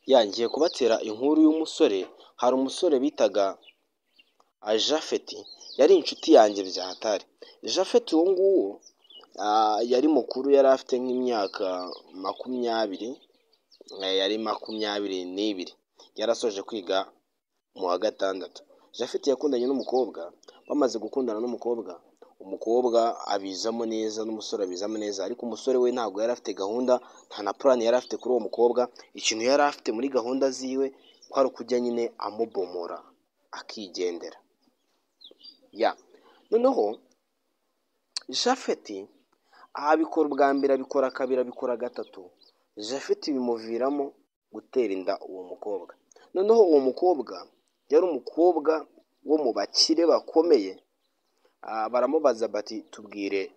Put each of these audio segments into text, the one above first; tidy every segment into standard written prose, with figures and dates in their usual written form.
Ngiye kubatera inkuru y'umusore. Hari umusore bitaga Japhet, yari inshuti yanjye bya hatari. Japhet uwo nguwo yari mukuru, yari afite nk'imyaka 20, yari 22, yarasoje kwiga mu wa gatandatu. Japhet yakundanye n'umukobwa, bamaze gukundana n'umukobwa, umukobwa abizamo neza n'umusore abizamo neza, ariko umusore we ntabwo yari afite gahunda, nta na plan yari afite kuri uwo mukobwa. Ikintu yari afite muri gahunda ziwe kwari ukujya nyine amubomora akigendera. Noneho Japhet abikora ubwa mbere, abikora kabiri, abikora gatatu. Japhet bimuviramo gutera inda uwo mukobwa. Noneho uwo mukobwa yari umukobwa wo mu bakire bakomeye. Baramubaza bati: "Tubwire,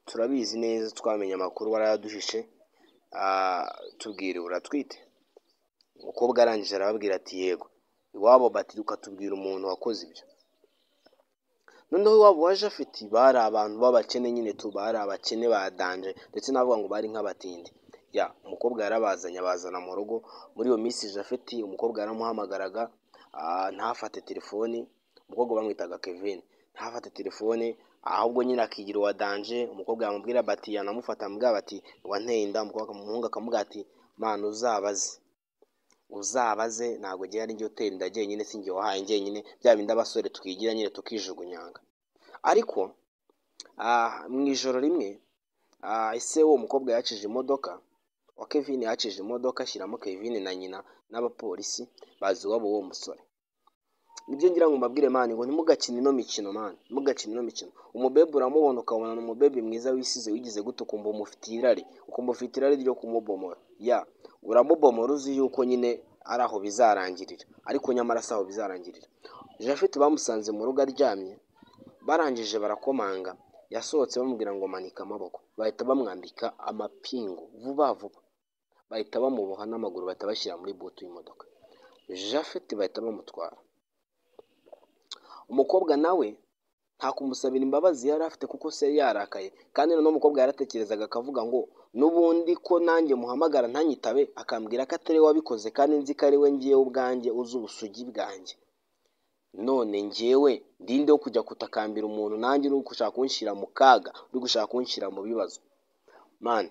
turabizi neza, twamenye amakuru warayaduhishe, tubwire, uratwite?" Umukobwa arangije arababwira ati: "Yego." Iwabo bati: "Ukatubwira umuntu wakoze ibyo." Noneho iwabo wa Japhet bari abantu b'abakene nyine tu, bari abakene ba danger, ndetse navuga ngo bari nk'abatindi. Umukobwa yarabazanye, abazana mu rugo. Muri iyo minsi Japhet umukobwa yaramuhamagaraga ntafate telefoni. Umukobwa bamwitaga Kevin, ntafate telefone, ahubwo nyine akigira uwa danger. Umukobwa yamubwira bati, yanamufata amubwira bati: "Wanteye inda?" Umukobwa, umuhungu akamubwira ati: "Man, uzabaze, uzabaze, ntabwo ngiye ari njye utera inda jyenyine, si njye wahaye njyenyine." Bya bindi abasore twigira nyine tukijugunyanga. Ariko mu ijoro rimwe ise w'uwo mukobwa yacije imodoka wa Kevin, yacije imodoka ashyiramo Kevin na nyina n'abapolisi, baza iwabo w'uwo musore. Nibyo ngira ngo mbabwire, man, ngo ntimugakine ino mikino, man, ntimugakine ino mikino. Umubebe uramubona ukabona ni umubebe mwiza wisize, wigize gute, ukumva umufitiye irari, ukumva ufite irari ryo kumubomora. Uramubomora uzi yuko nyine ari aho bizarangirira, ariko nyamara si aho bizarangirira. Japhet bamusanze mu rugo aryamye, barangije barakomanga, yasohotse bamubwira ngo: "Manika amaboko." Bahita bamwambika amapingu vuba vuba, bahita bamuboha n'amaguru, bahita bashyira muri boot y'imodoka. Japhet bahita bamutwara. Umukobwa nawe nta kumusabira imbabazi yari afite, kuko se yari yarakaye. Kandi noneho umukobwa yaratekerezaga akavuga ngo: "N'ubundi ko nanjye muhamagara ntanyitabe, akambwira ko atari we wabikoze, kandi nzi ko ari we, ngewe ubwanjye uzi ubusugi bwanjye, none ngewe ndinde wo kujya kutakambira umuntu nanjye uri gushaka kunshyira mu kaga, uri gushaka kunshyira mu bibazo?" Man,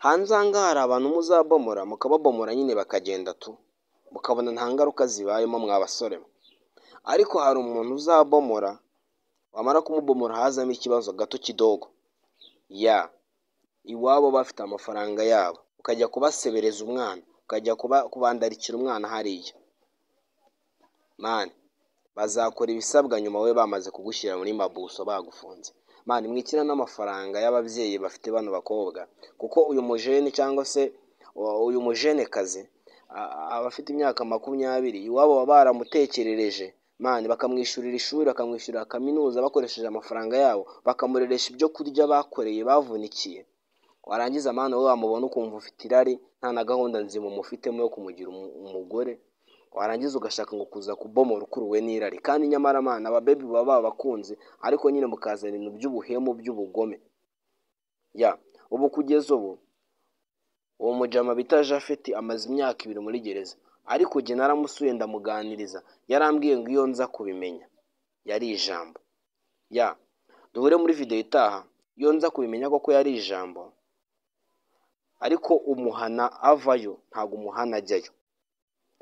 hanze aha ngaha hari abantu muzabomora, mukababomora nyine bakagenda tu, mukabona nta ngaruka zibayemo mwa basore mwe. Ariko hari umuntu uzabomora, wamara kumubomora hazamo ikibazo gato kidogo. Iwabo bafite amafaranga yabo, ukajya kubasebereza umwana, ukajya kubandarikira umwana hariya, man, bazakora ibisabwa nyuma we bamaze kugushyira muri mabuso, bagufunze. Man, mwikina n'amafaranga y'ababyeyi bafite bano bakobwa, kuko uyu mujene cyangwa se uyu mujenekazi aba afite imyaka 20, iwabo baba baramutekerereje, man, bakamwishyurira ishuri, bakamwishyurira kaminuza bakoresheje amafaranga yabo, bakamureresha ibyo kurya bakoreye, bavunikiye. Warangiza, man, wowe wamubona ukumva ufite irari, nta na gahunda nzima umufitemo yo kumugira umugore, warangiza ugashaka ngo kuza kubomora ukuruwe n'irari. Kandi nyamara, man, ababebi baba babakunze, ariko nyine mukazana ibintu by'ubuhemu, by'ubugome. Ubu kugeza ubu uwo mujama bita Japhet amaze imyaka 2 muri gereza, ariko jye naramusuye ndamuganiriza, yarambwiye ngo: "Iyo nza kubimenya yari ijambo." Duhure muri video itaha. Iyo nza kubimenya koko yari ijambo. Ariko umuhana avayo, ntabwo umuhana ajyayo.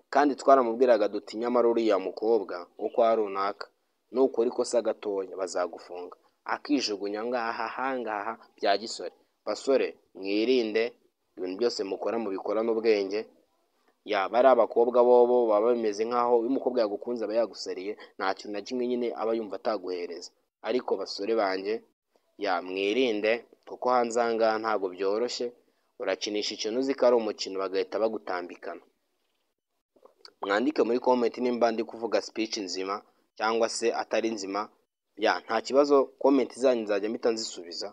Kandi twaramubwiraga duti: "Nyamara uriya mukobwa wo kwa runaka, nukora ikosa gatoya bazagufunga." Akijugunya ngaha ahangaha bya gisore. Basore, mwirinde, ibintu byose mukora mubikora n'ubwenge. Yaba ari abakobwa bobo baba bameze nk'aho iyo umukobwa yagukunze aba yagusariye, nta kintu na kimwe nyine aba yumva ataguhereza. Ariko basore banjye, mwirinde, kuko hanze aha ngaha ntabwo byoroshye. Urakinisha ikintu uzi ko ari umukino, bagahita bagutambikana. Mwandike muri comment nimba ndi kuvuga speech nzima cyangwa se atari nzima. Nta kibazo, comment zanyu nzajya mpita nzisubiza.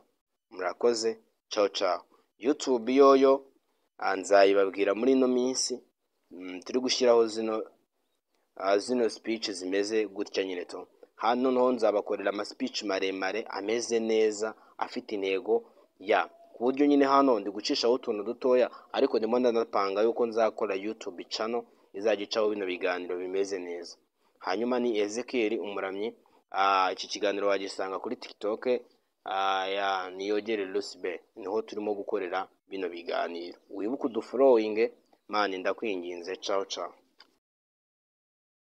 Murakoze, ciao ciao. YouTube yoyo nzayibabwira muri ino minsi turi gushyiraho zino speech zimeze gutya nyine tu. Hano noneho nzabakorera ama speech maremare ameze neza, afite intego. Ku buryo nyine hano ndi gucishaho utuntu dutoya, ariko ndimo ndanapanga yuko nzakora YouTube channel izajya icaho bino biganiro bimeze neza. Hanyuma ni Ezekiel Umuramyi. Iki kiganiro wagisanga kuri TikTok ya Niyogere Lucibe, niho turimo gukorera bino biganiro. Wibuke udufollowinge, man, ndakwinginze. Ciao ciao.